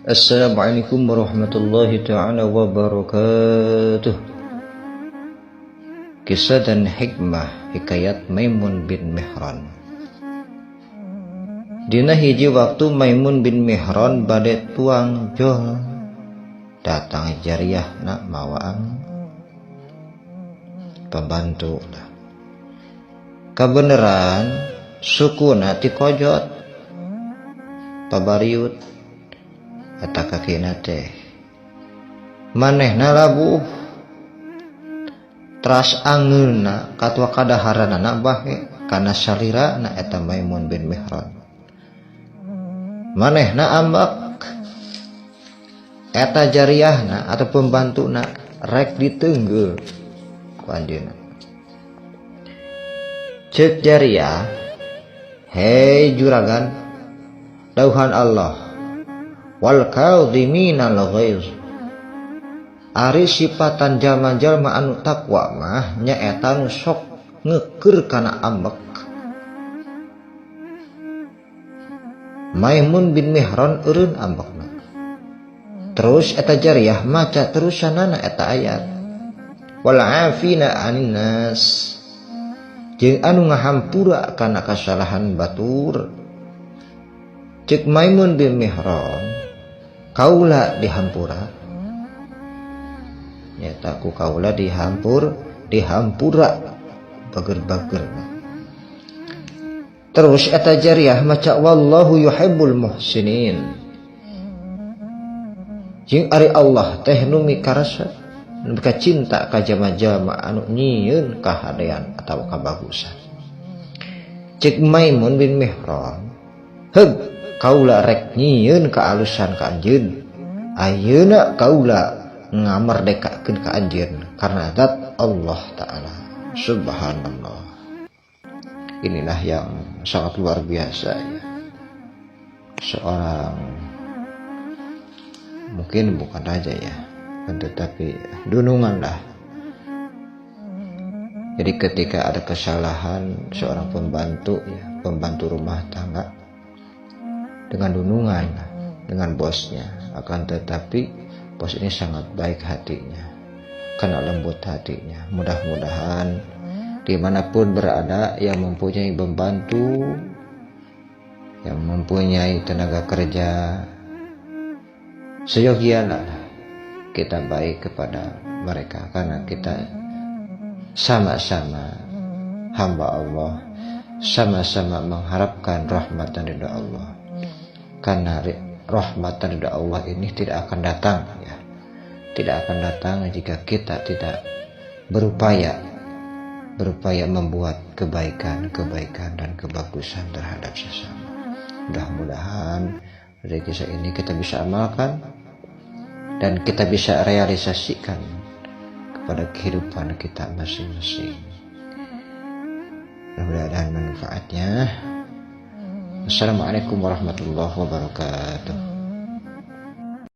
Assalamualaikum warahmatullahi ta'ala wabarakatuh. Kisah dan hikmah hikayat Maimun bin Mihran. Dina hiji waktu Maimun bin Mihran bade tuang jol, datang jariah nak mawaan pembantu lah. Kebenaran sukuna ti kojot pabariut eta kakina teh manehna labuh teras angeunna katua kadaharanana bahe kana salirana eta Maimun bin Mihran. Manehna ambek eta jariahna atau pembantuna rek ditenggel ku anjeunna. Ceuk jariah, hei juragan, dauhan Allah wal kadhiminal ghaiz. Ari sifatan jalma-jalma anu takwa mah nyaeta nu sok ngeukeur kana ambek. Maimun bin Mihran eureun ambekna. Terus eta jariah maca terusanana eta ayat wal afina anin nas, jeung anu ngahampura kana kasalahan batur. Ceuk Maimun bin Mihran, kaula dihampura, nyata ku kaula dihampura bager-bager. Terus eta jariah maca wallahu yuhibbul muhsinin, jeung ari Allah teh nu mikarasa, nu mikacinta ka jalma-jalma anu nyieun kahadean atawa kabagusan. Ceuk Maimun bin Mihran, heug kaula rek nyieun kaalusan ka anjeun, ayeuna kaula ngamerdekakeun ka anjeun karena zat Allah Ta'ala. Subhanallah. Inilah yang sangat luar biasa ya. Seorang mungkin bukan raja ya, tetapi dunungan lah. Jadi ketika ada kesalahan seorang pembantu ya, pembantu rumah tangga dengan dunungan dengan bosnya, akan tetapi bos ini sangat baik hatinya, karena lembut hatinya. Mudah-mudahan dimanapun berada yang mempunyai pembantu, yang mempunyai tenaga kerja, seyogialah kita baik kepada mereka, karena kita sama-sama hamba Allah, sama-sama mengharapkan rahmat dan ridha Allah. Karena rahmat dan ridha Allah ini tidak akan datang ya, tidak akan datang jika kita tidak berupaya membuat kebaikan-kebaikan dan kebagusan terhadap sesama. Mudah-mudahan dari kisah ini kita bisa amalkan dan kita bisa realisasikan kepada kehidupan kita masing-masing. Mudah-mudahan manfaatnya. Assalamualaikum warahmatullahi wabarakatuh.